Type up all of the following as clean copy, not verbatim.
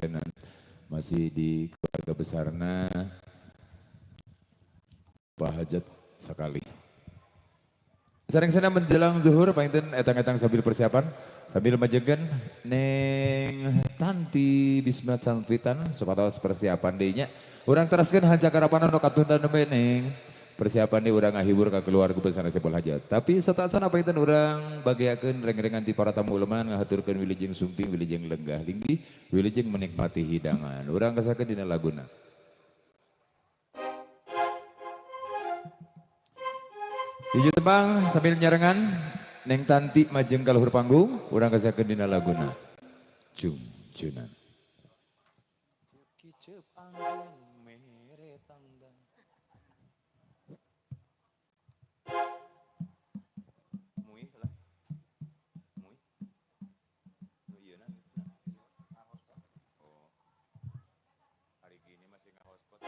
sesenan masih di keluarga besarna Pak Hajat sekali. Sareng-sareng menjelang zuhur panginten etang-etang sambil persiapan sambil majengan Neng Tanti Bisma Cantitan supados persiapan deui nya. Urang teraskeun hanjakarapan nu katunda nembe Neng. Persiapan di urang ngahibur ka keluarga besar Saiful Hajat. Tapi sateuacan panginten urang bagiakeun reng-rengan ti para tamu uleman ngahaturkeun wilujeng sumping wilujeng lenggah linggih wilujeng menikmati hidangan. Urang kasakeun dina laguna. Hiji tembang sambil nyarengan Neng Tanti majeng ka luhur panggung urang kasakeun dina laguna Jung Junan. Kicep anjeun mere tanda. Mui lah. Mui. Nu ieu na. Oh. Hari gini masih ngahotspot.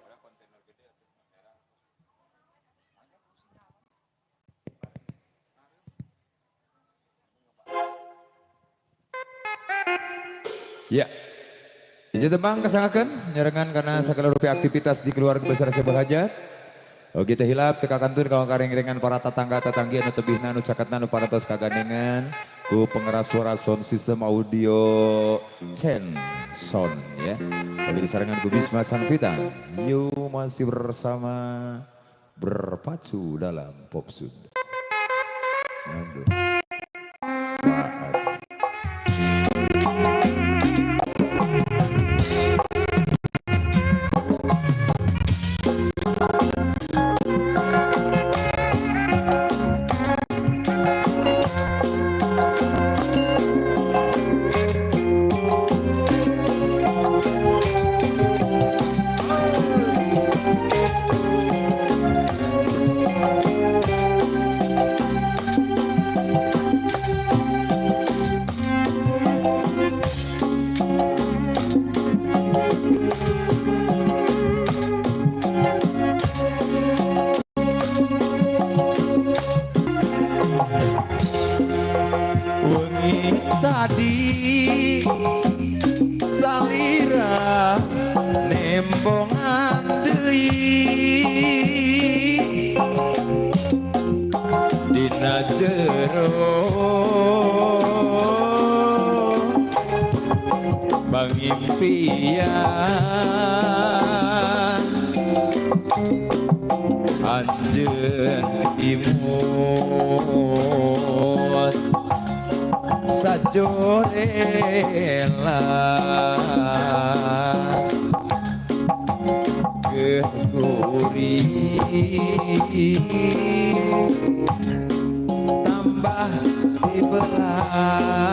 Ada kontainer gede atuh merah. Ya. Hiji tembang kesangakeun nyarengan karena segala rupi aktivitas di keluarga besar Saiful Hajat. Oke teh hilap teka kantun kawan kareng-rengan para tetangga tetanggi anu tebihna anu caketna anu parantos kagandengan ku pengeras suara sound system audio Chen Sound ya. Kali disarengan ku Bisma Sanvita. You masih bersama berpacu dalam Pop Sunda. Aduh. Maas. Wengi tadi salira nembongan deui dina jero pangimpian anjeun imut sajorela kekuri tambah dibelah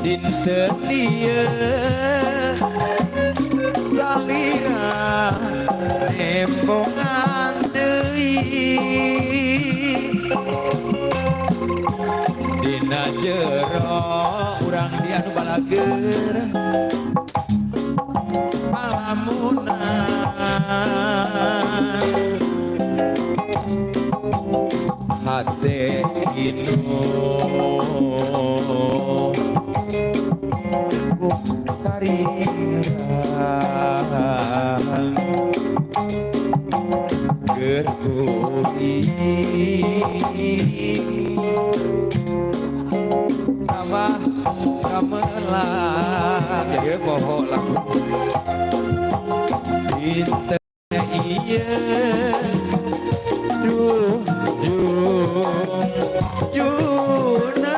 dinten ieu salira nembongan deui dina jero urang di anu balager palamunan hate inu karirang gerguri tambah gamelan jadi poho lagu dinten ieu duh jung junan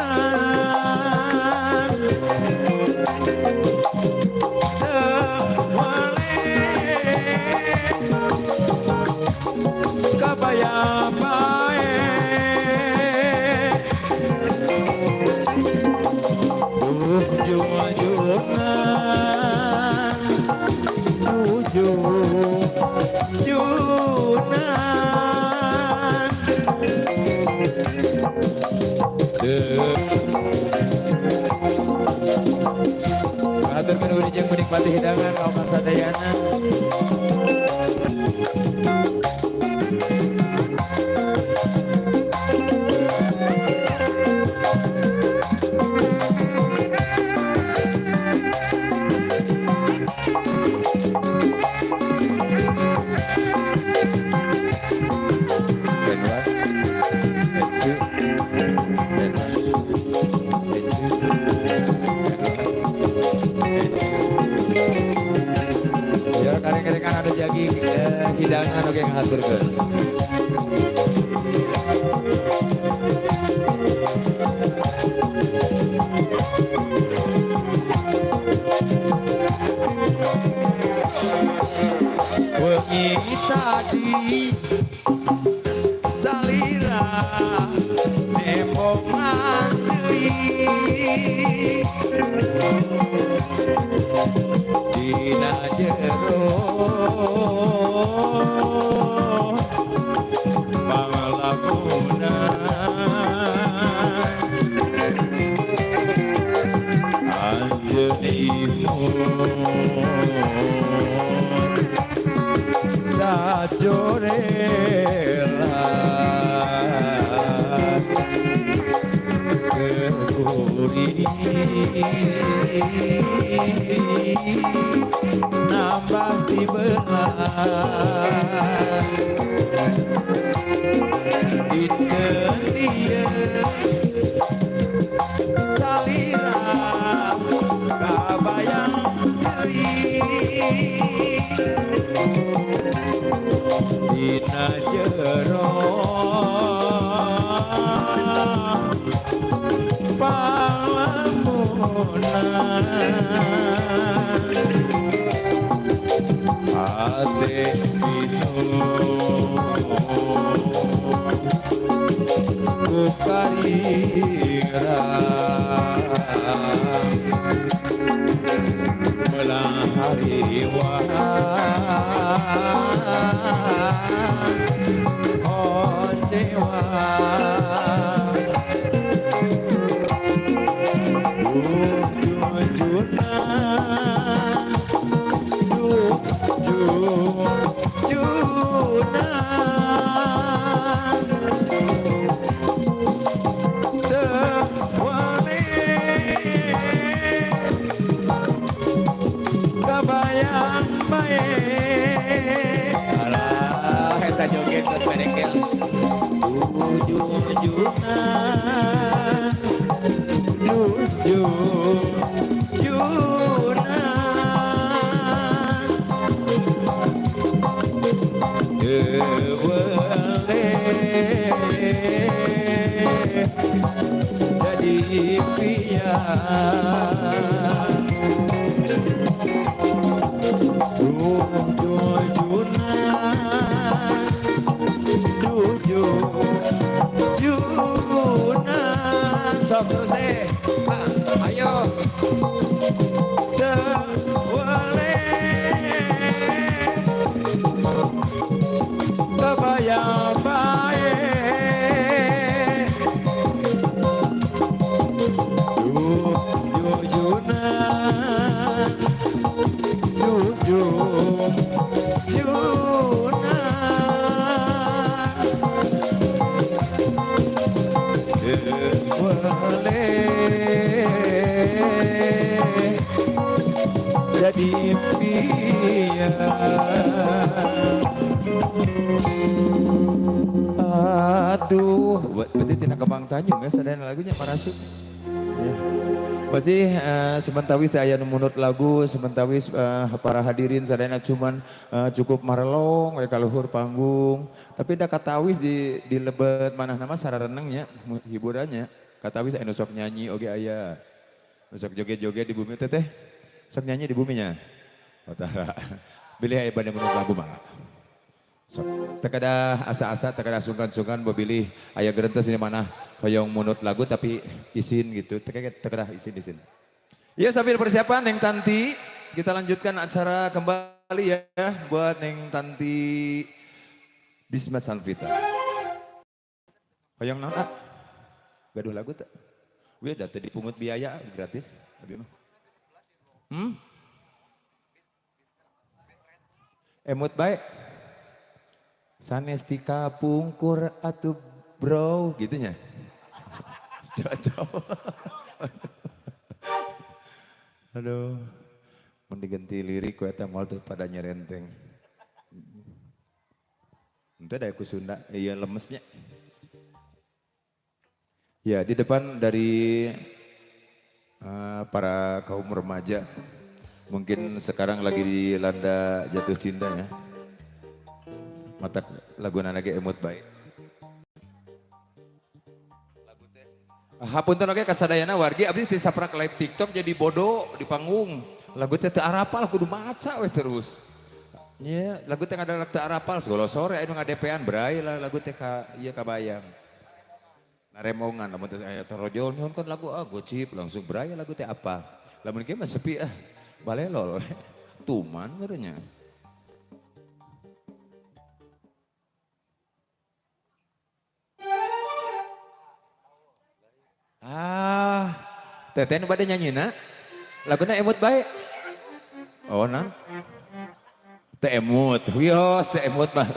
kabaya bae duh jung junan duh jung junan. Atur menunggu jeung menikmati hidangan kaum sadayana. Hidangan oge ngahaturkeun. Wengi tadi salira nembongan deui dina jero panglamunan anjeun imun sajorela kekuri nambah di belah dinten ieu salira kabayang deui dina jero palamunan ate minum ku karira melang hariwang kabayang bae. Alah eta joget geus berekel. Ujung-ujungan ujung-ujunan ewele jadi impian ujung-ujunan ujung-ujunan sok terus deh ayo tewale kebayang bae ujung-ujunan ujung-ujunan boleh jadi impian. Aduh, berarti tina Kembang Tanjung ya sadayana lagunya Parasut. Ya. Pasti sementawis teh aya nu munut lagu, sementawis para hadirin sadayana cuman cukup marelong we ka luhur panggung. Tapi da katawis di lebet manah nama sarareneng nya hiburannya. Katawis anu sok nyanyi oge aya. Nu sok joget-joget di bumi teh teh. Sok nyanyi di buminya. Oh tara. Bilih aya bade munut lagu mah. Sok teu kada asa-asa, teu kada sungkan-sungkan bobilih aya gerentes di mana hoyong munut lagu tapi izin gitu. Teu kada izin-izin. Ya sambil persiapan Neng Tanti, kita lanjutkan acara kembali ya buat Neng Tanti Bisma Salvita. Hoyong naon ah? Gaduh lagu teu? Wih da teu dipungut biaya gratis abi mah. Emut bae. Sanestika pungkur atuh bro gitunya. Cocok. Aduh. Mun diganti lirik ku eta moal teu pada nyerenteng. Henteu da ku Sunda ieu lemesnya. Ya, di depan dari para kaum remaja mungkin sekarang lagi dilanda jatuh cinta ya. Mata laguna lagi emut bae. Lagu teh. Hapunten oge kasadayana wargi abdi ti saprak live TikTok jadi bodoh di panggung. Lagu teh teu arapal kudu maca we terus. Nya, lagu teh ngadadak teu arapal segala sore anu ngadepean bray lah lagu teh ka ieu kabayang. Naremongan lamun teh aya torojol nyuhunkeun lagu ah gocip langsung bray lagu teh apa. Lamun kieu mah sepi ah. Balelol we. Tuman barunya. Ah, teteh nu bade nyanyina? Laguna emut bae. Oh, nah. Teh emut, wios teh emut mah.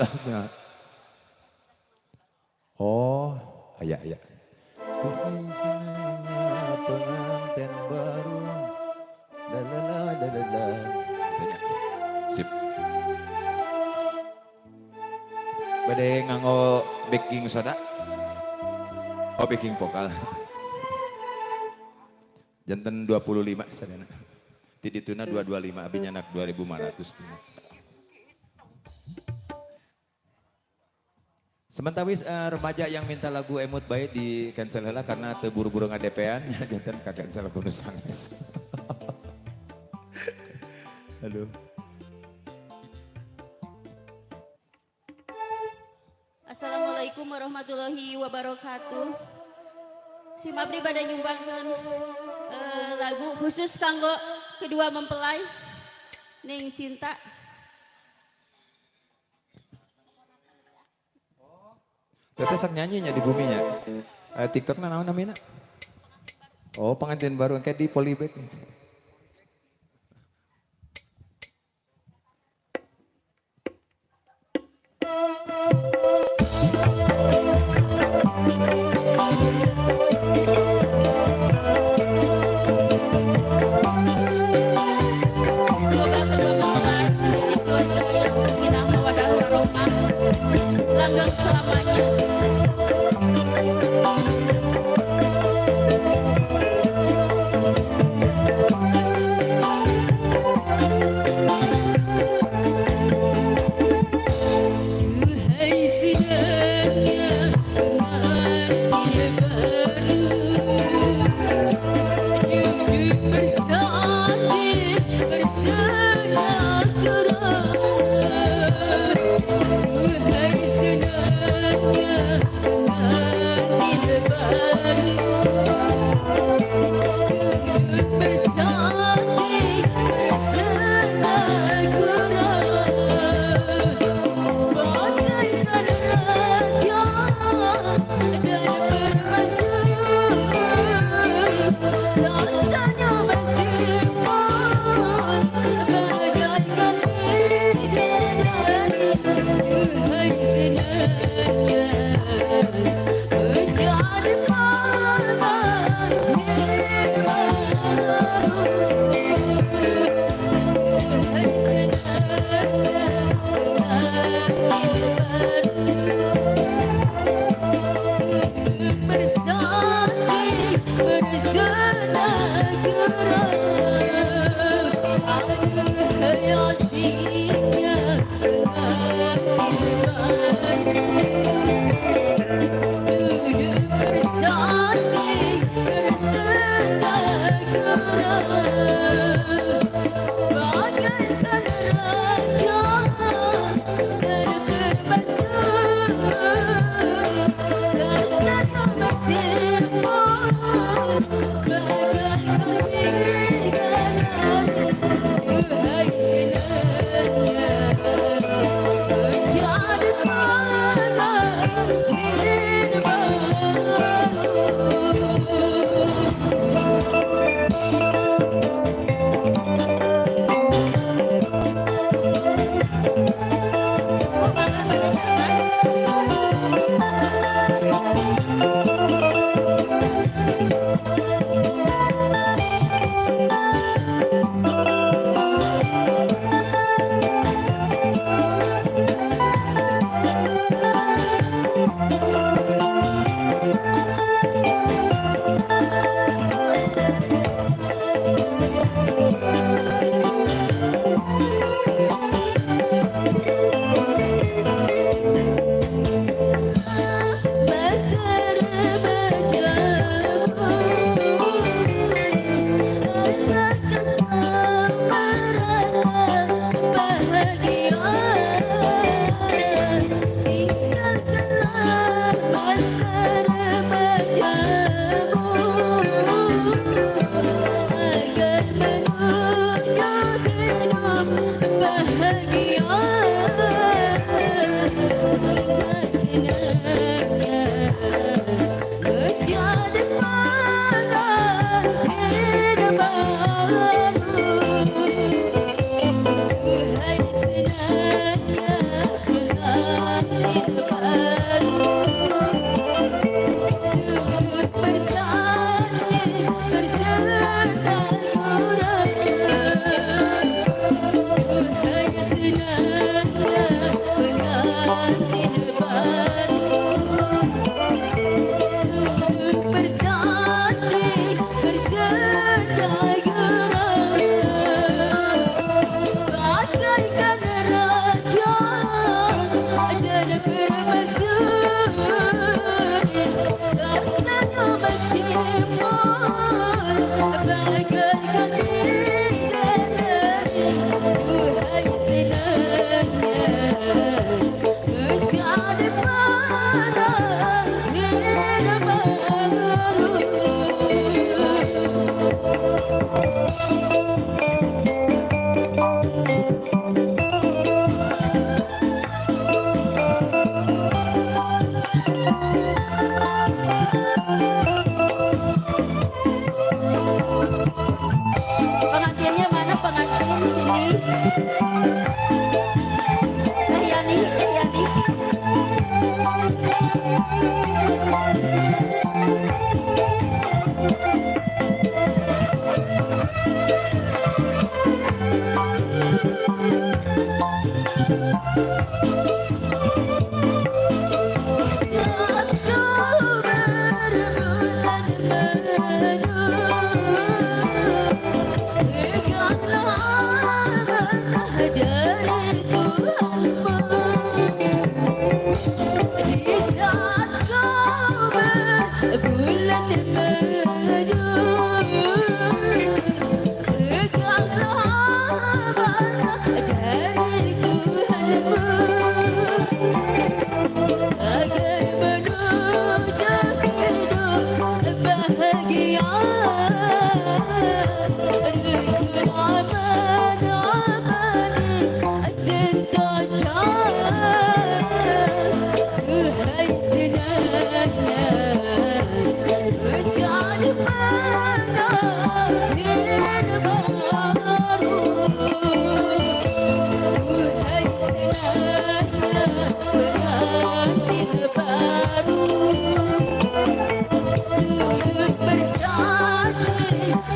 Oh, aya aya. Pengantin baru. La la la la la la. Tanya. Sip. Bade nganggo baking soda? Oh, baking vokal. Janten 25 sadana. Ti dituna 225 abi nyanak 2500. Sementawis remaja yang minta lagu emut bae di cancel heula karena teu buru-buru ngadepean janten ka cancel ku nu sanes. Aduh. Assalamualaikum warahmatullahi wabarakatuh. Sim abdi bade nyumbangkeun lagu khusus kanggo kedua mempelai Neng Sinta. Teteh sok nyanyinya di buminya. TikTokna naon namina? Oh, pengantin baru engke di polybag. Semoga kedua mempelai menjadi keluarga yang sakinah mawaddah warahmah, langgeng selamanya.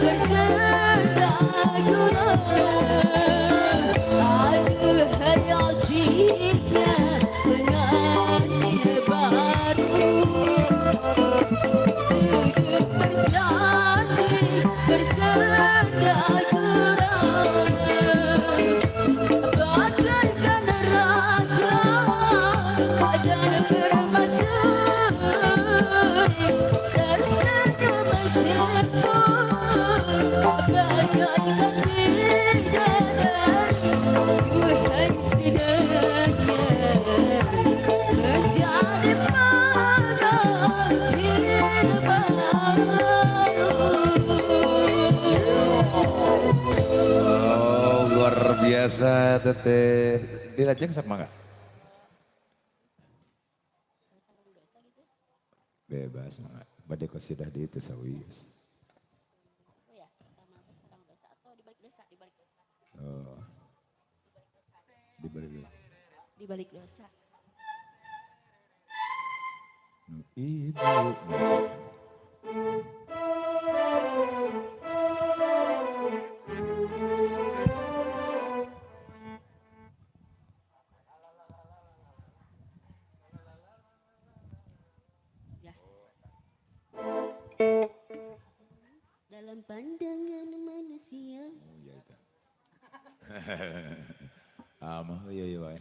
bersenda gurau. Aduhai asiknya pengantin baru, duduk bersanding bersenda gurau. Bagaikan raja dan permaisuri, tersenyum simpul bagaikan bidadari. Duhai senangnya menjadi pengantin baru. Oh, luar biasa teteh. Dilajeng sok mangga. Bebas mangga. Bade kosidah di itu sawius. Oh. Dibalik dosa. Dibalik dosa. Nu ibu. Ya. Dalam pandangan manusia. Oh iya itu. Amah iya iya wae.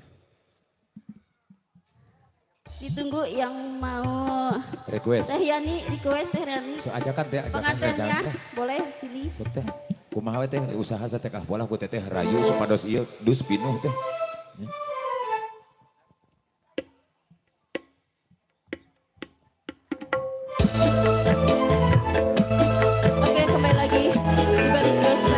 Ditunggu yang mau request. Teh Yani request Teh Yani. So ajakan teh, ajakan pengantinnya teh. Boleh sini. Sok teh. Kumaha we teh usaha teh kah polah ku teteh rayu supados ieu dus pinuh teh. Oke, kembali lagi di balik dosa.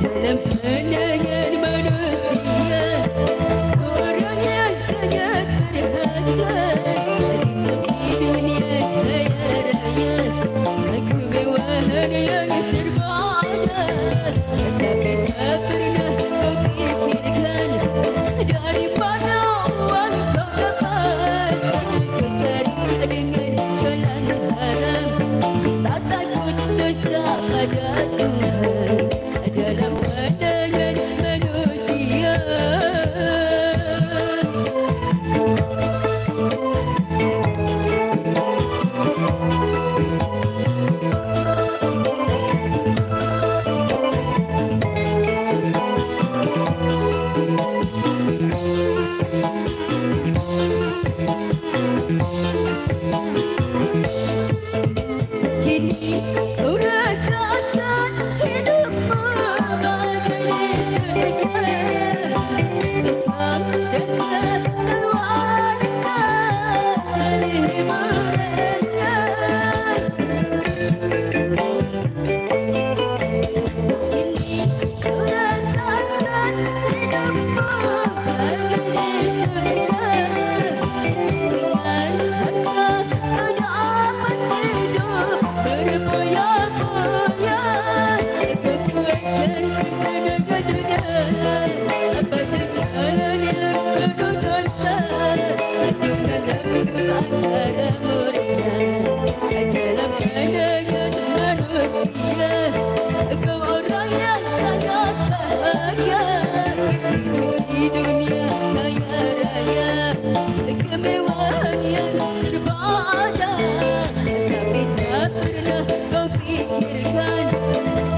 Dalam pandangan manusia, orang yang sangat berharga di dunia kaya raya, kemewahan yang serba ada, tetapi tak pernah kau pikirkan dari mana uang kau dapat. Kau cari dengan jalan haram, tak takut dosa pada Tuhan. Dalam pandangan manusia. Kini kau rasakan hidupmu bagai di surga, Islam dan wanita dari hiburannya. Kini kau rasakan hidupmu bagai di surga, dengan harta kau dapat hidup berfoya-foya. Kepuasan kesenangan dunia pada jalan yang penuh dosa, dengan nafsu antara murka. Dalam pandangan manusia, kau orang yang sangat bahagia. Hidup di dunia kaya raya, kemewahan yang serba ada, tapi tak pernah kau pikirkan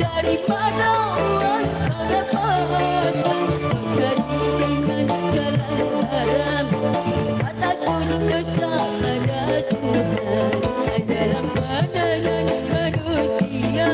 dari mana uang kau dapatkan. Kau cari dengan jalan haram, tak takut dosa pada Tuhan. Dalam pandangan manusia.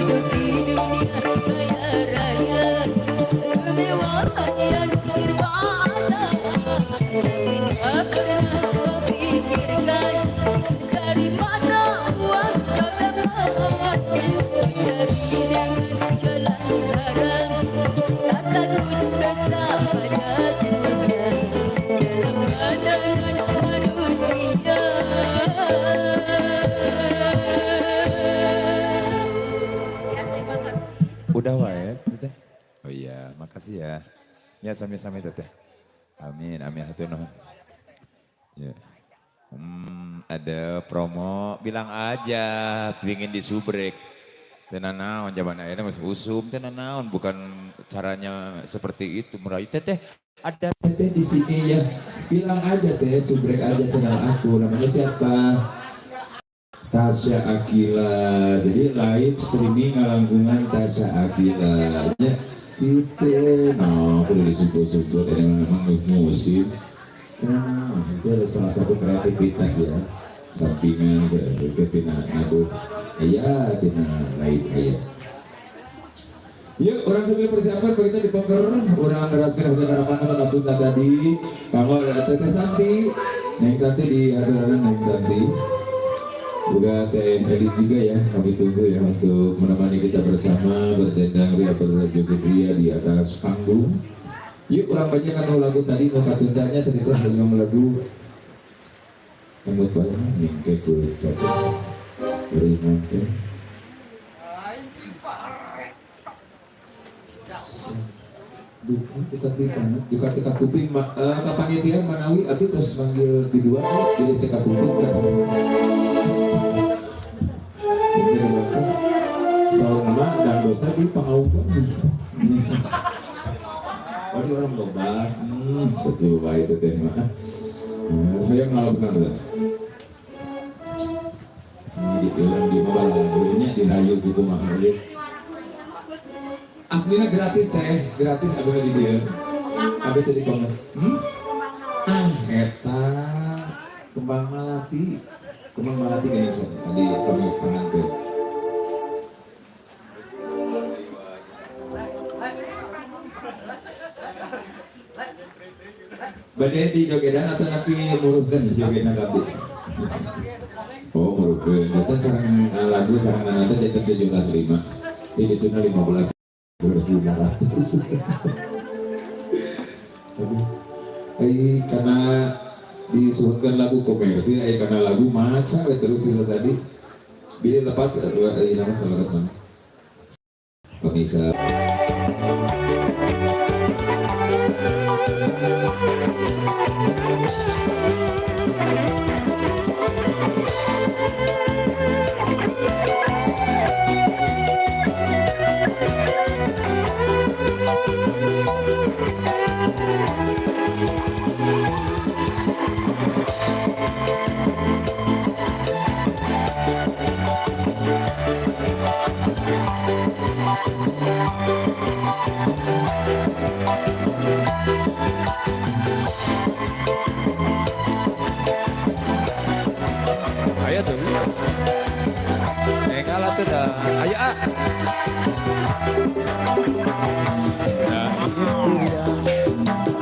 Hidup di dunia kaya raya, kemewahan yang serba ada, tapi tak pernah kau pikirkan dari mana uang kau dapat. Kau cari dengan jalan haram, tak takut dosa pada Tuhan dalam pandangan manusia. Ya, terima kasih. Cukup Udah sekian. Wae, udah. Oh iya, makasih ya. Ya, sami-sami, Teteh. Amin, amin, hatur nuhun. Ya. Ada promo, bilang aja pingin disubrek. Teu nanaon, zaman ayeuna masih usum teu nanaon, bukan caranya seperti itu merayu. Teteh, ada Teteh di sini ya. Bilang aja, Teh, subrek aja channel aku. Namanya siapa? Tasya Aqilla. Jadi live streaming ngalangkungan Tasya Aqilla. Ya, itu. No, kudu disebut-sebut ini memang musik. Nah, itu adalah salah satu kreativitas ya. Sampingan ke tina nabuh aya, tina lain aya. Yuk, urang sambil persiapan kita dibongkar, urang neraskeun hasil harapan anu katunda tadi. Kamu ada Teteh Tanti, Neng Tanti di aturan Neng Tanti. Juga Teh Elit juga ya, kami tunggu ya untuk menemani kita bersama berdendang ria, berjoget ria di atas panggung. Yuk, urang baca kan lagu tadi nu katundanya tadi teh hoyong lagu Emut bae nyengke kulit kabeh. Ringan teh. Duka duka ti mana? Duka ti kuping ka panitia manawi abdi tos manggil di dua pilih teh ka kuping ka. Saur nama dan dosa di pangaungkeun. Oh, di orang loba. Betul bae itu teh mah. Hayang ngalakukan teh. Ini di orang di mah balagunya dirayu gitu mah. Aslinya gratis teh, gratis abah di dia. Abah tadi komen. Ah, eta kembang malati. Kembang malati kayaknya sok tadi kami pengantin. Bade di jogedan atau napi muruhkeun jogedan abdi? Oh, muruhkeun. Janten sareng lagu sareng nanti janten 17.5. Ini dituna 15 2.500. Aduh. Ai karena disuhunkeun lagu komersil, ai karena lagu maca we terus itu tadi. Bilih lepat ieu nama saleresna. Pemirsa. Ayo tuh. Enggak tuh dah. Ayo ah. Nah itu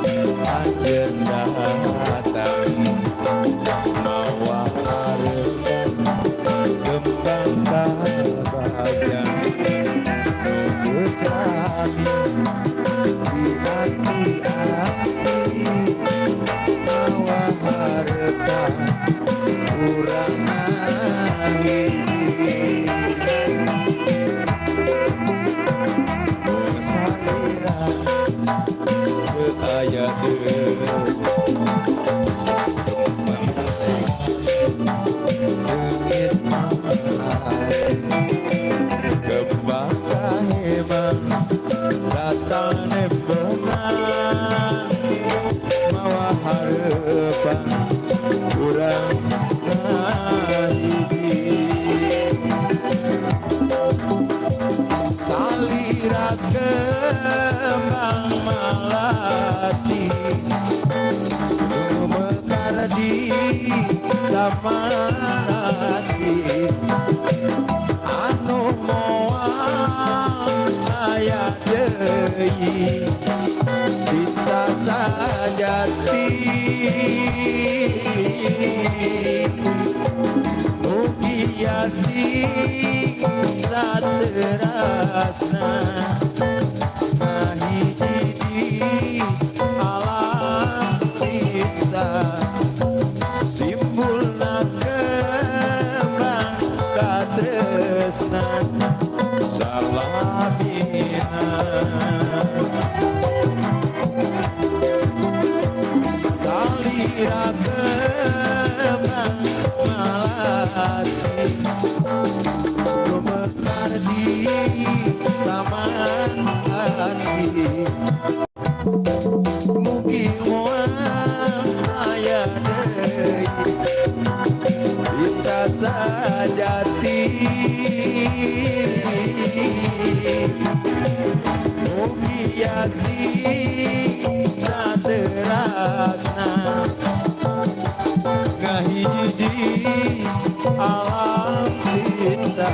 yang anjeun datang mawa harepan kembang kabahagiaan nunggu sami di hati-hati mawa harepan urang ngahiji mung salira teu aya deui kembang seungit asih kembang kahemang datang nembengan mawa harepan urang ngahiji salira kembang malati nu mekar di taman hati anu moal deui cinta sajati mugi sing saterasna ngahiji di alam cinta simbulna kembang katresna salamina salira kembang malati gumekar di taman hati mugi moal aya deui cinta sajati mugi sing saterasna ngahiji di alam cinta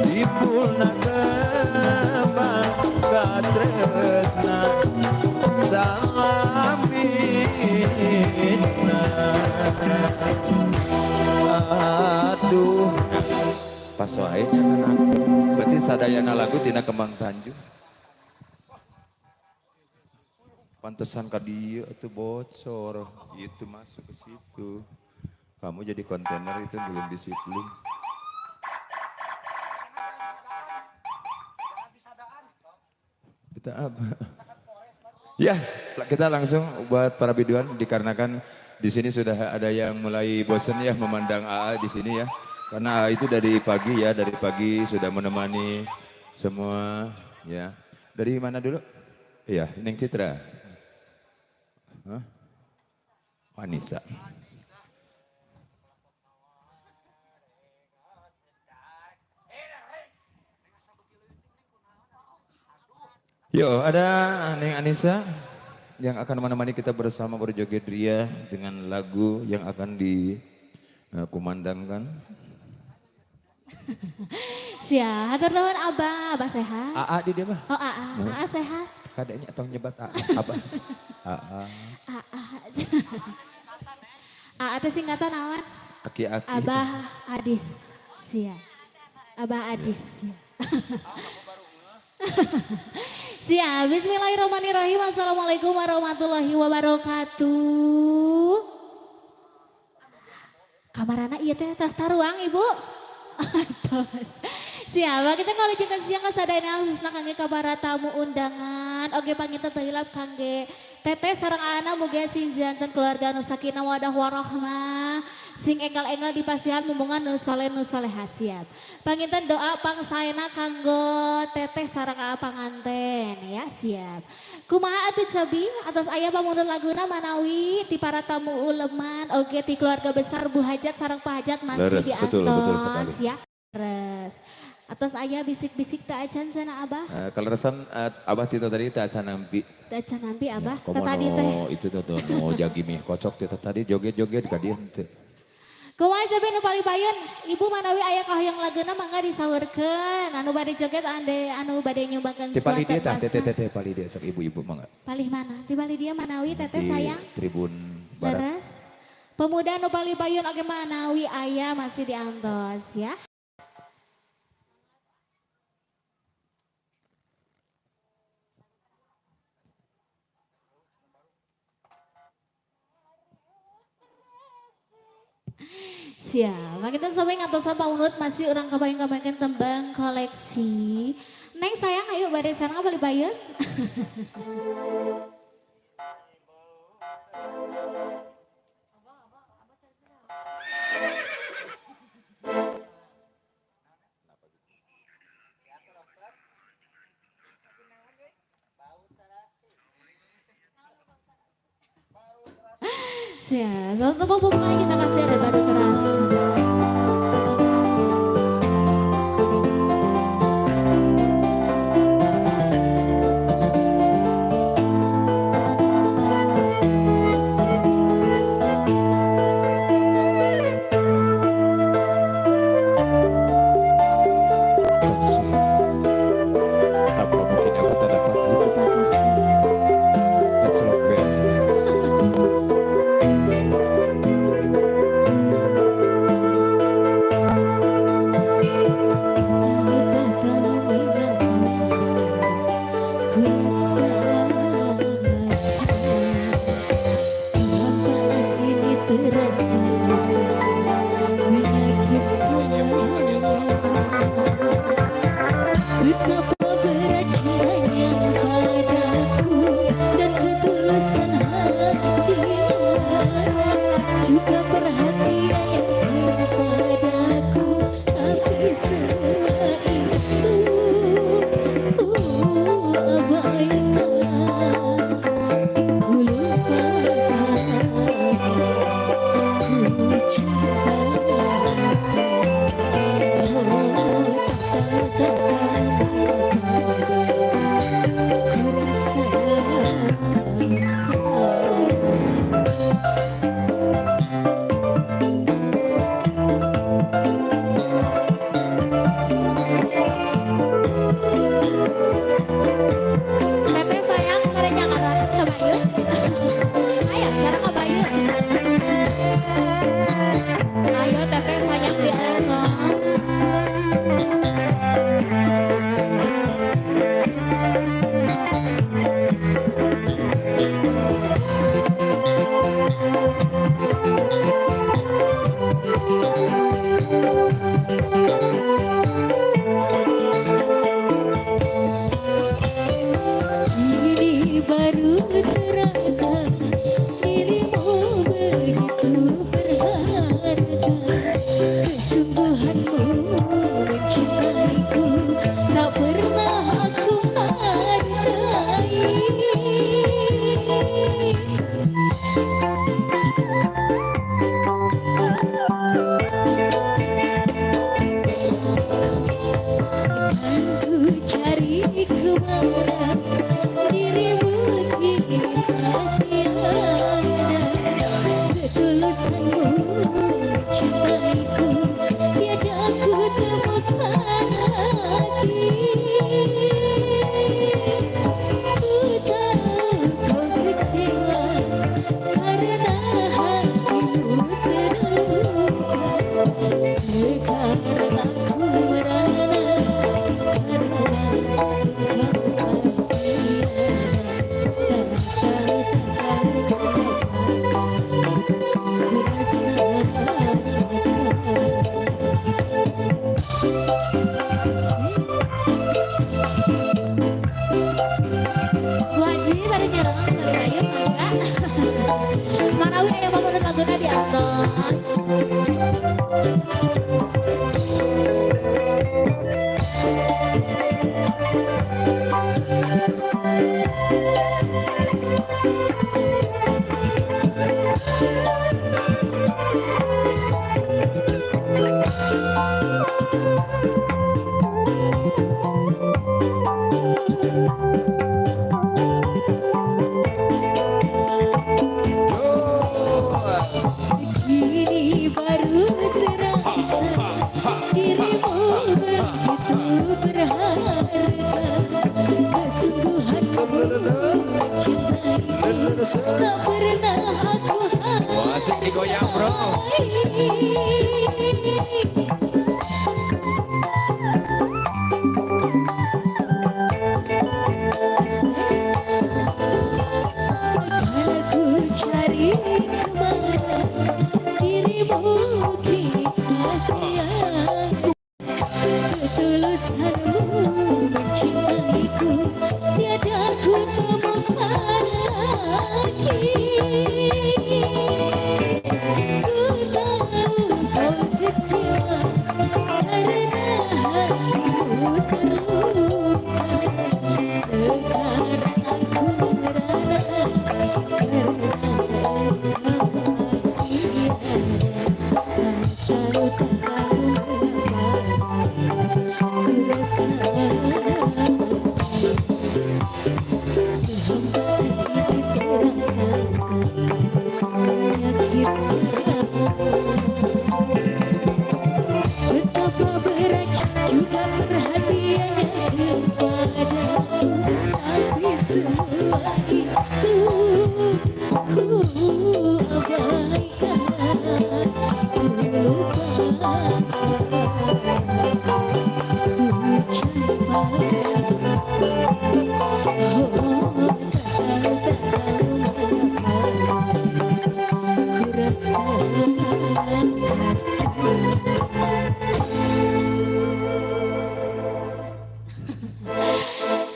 simpulna kembang katresna salamina. Aduh, pas wae nya kana. Berarti sadayana lagu tina Kembang Tanjung. Pantesan ka dieu atuh bocor, itu masuk ke situ. Kamu jadi kontainer itu belum disiplin. Kita apa? Ya, kita langsung buat para biduan dikarenakan di sini sudah ada yang mulai bosen ya memandang AA di sini ya. Karena AA itu dari pagi ya, dari pagi sudah menemani semua ya. Dari mana dulu? Iya, Neng Citra. Hah? Anissa. Yo, ada Neng Anissa yang akan menemani kita bersama berjoget ria dengan lagu yang akan dikumandangkan. Siap, hatur nuhun Abah, Abah sehat? AA di dia mah. Oh AA, AA sehat. Kadanya atau nyebat AA, Abah. AA. AA. AA teh singkatan naon? Aki-aki. Abah Adis. Siap. Abah Adis. Siap, bismillahirrahmanirrahim. Assalamualaikum warahmatullahi wabarakatuh. Kamarana ieu teh tas taruang ibu. Tos. Siap, kita ngalujengkeun siang kasadayana khususna kangge ka para tamu undangan. Oge panginten teu hilap kangge teteh sareng anak mugi sing janten keluarga nu sakinah mawaddah warahmah, sing enggal-enggal dipasihan mumbungan nu soleh nu solehah. Siap. Panginten doa pangsaena kanggo teteh sareng aa panganten ya, siap. Kumaha atuh cobi atos aya pamundhut laguna manawi ti para tamu uleman oge ti keluarga besar Bu Hajat sareng Pak Hajat masih Leres, diantos betul, betul sekali. Ya. Leres. Atos aya bisik-bisik tak acan sana Abah. Kaleresan Abah tita tadi tak acan nampi. Tak acan nampi Abah. Ya, tadi teh. Itu tuh no jagi mie kocok tita tadi joget-joget ka dieu henteu. Kumaha cobi nu paling payun Ibu manawi aya kahoyong laguna mangga disaurkeun. Anu bade joget ande anu bade nyumbangkeun Ti palih dieu tah suara. teteh teteh palih dieu sok ibu-ibu mangga. Palih mana? Ti palih dieu manawi teteh sayang. Tribun barat. Leres. Pemuda nu palih payun oge manawi aya masih diantos ya. Siap, kita sampai ngatosan pamunut masih orang kebayang-kebayangkan tembang koleksi. Neng sayang ayo bade sareng bali bayun. Siap, satu pokoknya kita kasih ada baru terasa. Tetap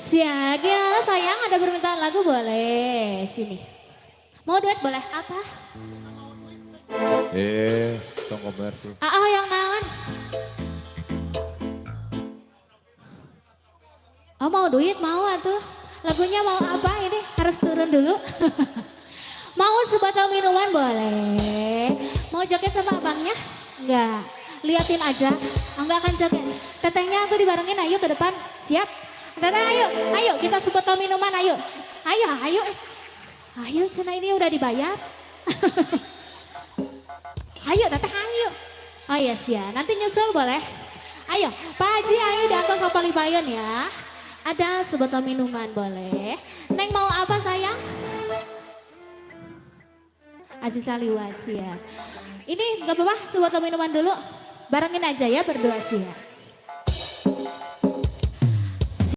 Siaga sayang, ada permintaan lagu boleh sini. Mau duet boleh apa? Tong komersil. Ah, yang naon? Oh mau duit mau atuh. Lagunya mau apa ini? Harus turun dulu. Mau sebotol minuman boleh. Mau joget sama abangnya? Enggak. Liatin aja. Enggak akan joget. Tetehnya tuh dibarengin, ayo ke depan. Siap? Teteh ayo, ayo kita sebotol minuman ayo. Ayo, ayo. Ayo cina ini udah dibayar. Ayo teteh ayo. Oh iya siap, nanti nyusul boleh. Ayo Pak Haji ayo di atas Palibayon ya. Ada sebotol minuman boleh. Neng mau apa sayang? Aziza Liwat siap. Ini gak apa-apa sebotol minuman dulu. Barengin aja ya berdua siap.